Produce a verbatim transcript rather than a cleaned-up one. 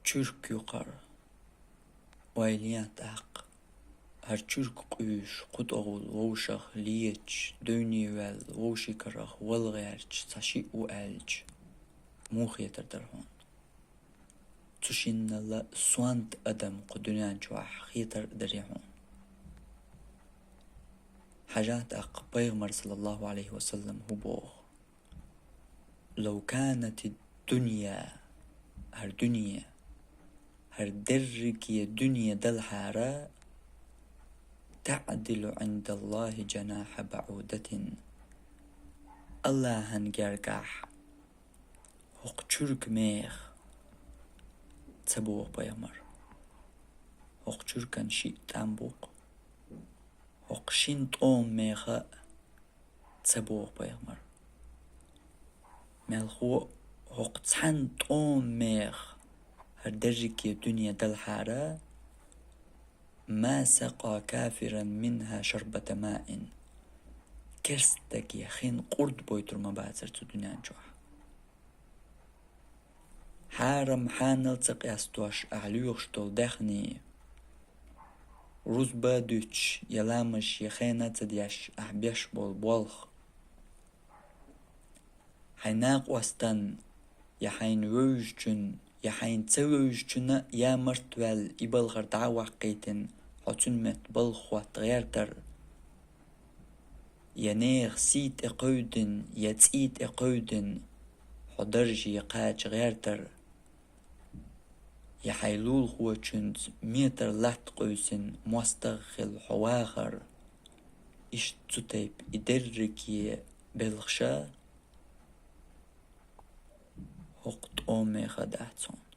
Чуьрк юкъара. Ойла е тӀаккха. ХӀара чуьрк къуьйсуш, кху тӀогӀул вовшах леташ, дуьйне ваьлла, вовшийн карах вала гӀерташ цхьа шиъ ву аьлча, муха хетар дара хьуна? Цу шиннал а сонта адам кху дуьнен чохь хетар а дарий хьуна? Хьажа тӀаккха, пайхамар, саллаллаху Ӏалайхи ва саллам, хӀун боху: «لو كانت الدنيا», хӀара дуьне, хӀара дерриге дуьне далахьара, «تعدل عند الله جناح بعوضة», АллахӀан гергахь хӀокху чуьрк меха ца боху пайхамар. ХӀокху чуьркан шиъ тӀам бу-кх. ХӀокху шина тӀома меха ца боху пайхамар. Мелхо, хӀокху цхьана тӀома меха хӀара дерриге дуьне далахьара, «ما سقى كافرا منها شربة ماء», керстаге хин къурд бойтур ма бацара цу дуьнен чохь. Хьарам хьанал ца къестош ахь лоьхуш долу даьхни, рузба дуьтуш я ламаз я хена ца деш ахь беш болу болх, хьайн накъостан, я хьайна вевзачун, я хьайна ца вевзачунна а я мартваьлла, и балхара дӀа а ваккхийтина, хьо цуьнан метта балха хӀотта гӀертар, я нехан сий тӀе кхевдина, я цӀий тӀе кхевдина, хьо дарже кхача гӀертар, я хьайн лулахочуьнца метр латта къуьйсина мостагӀа хилла хьо вахар, иштта цу тайпа и дерриге белхаша хӀокху тӀома меха дац хьуна.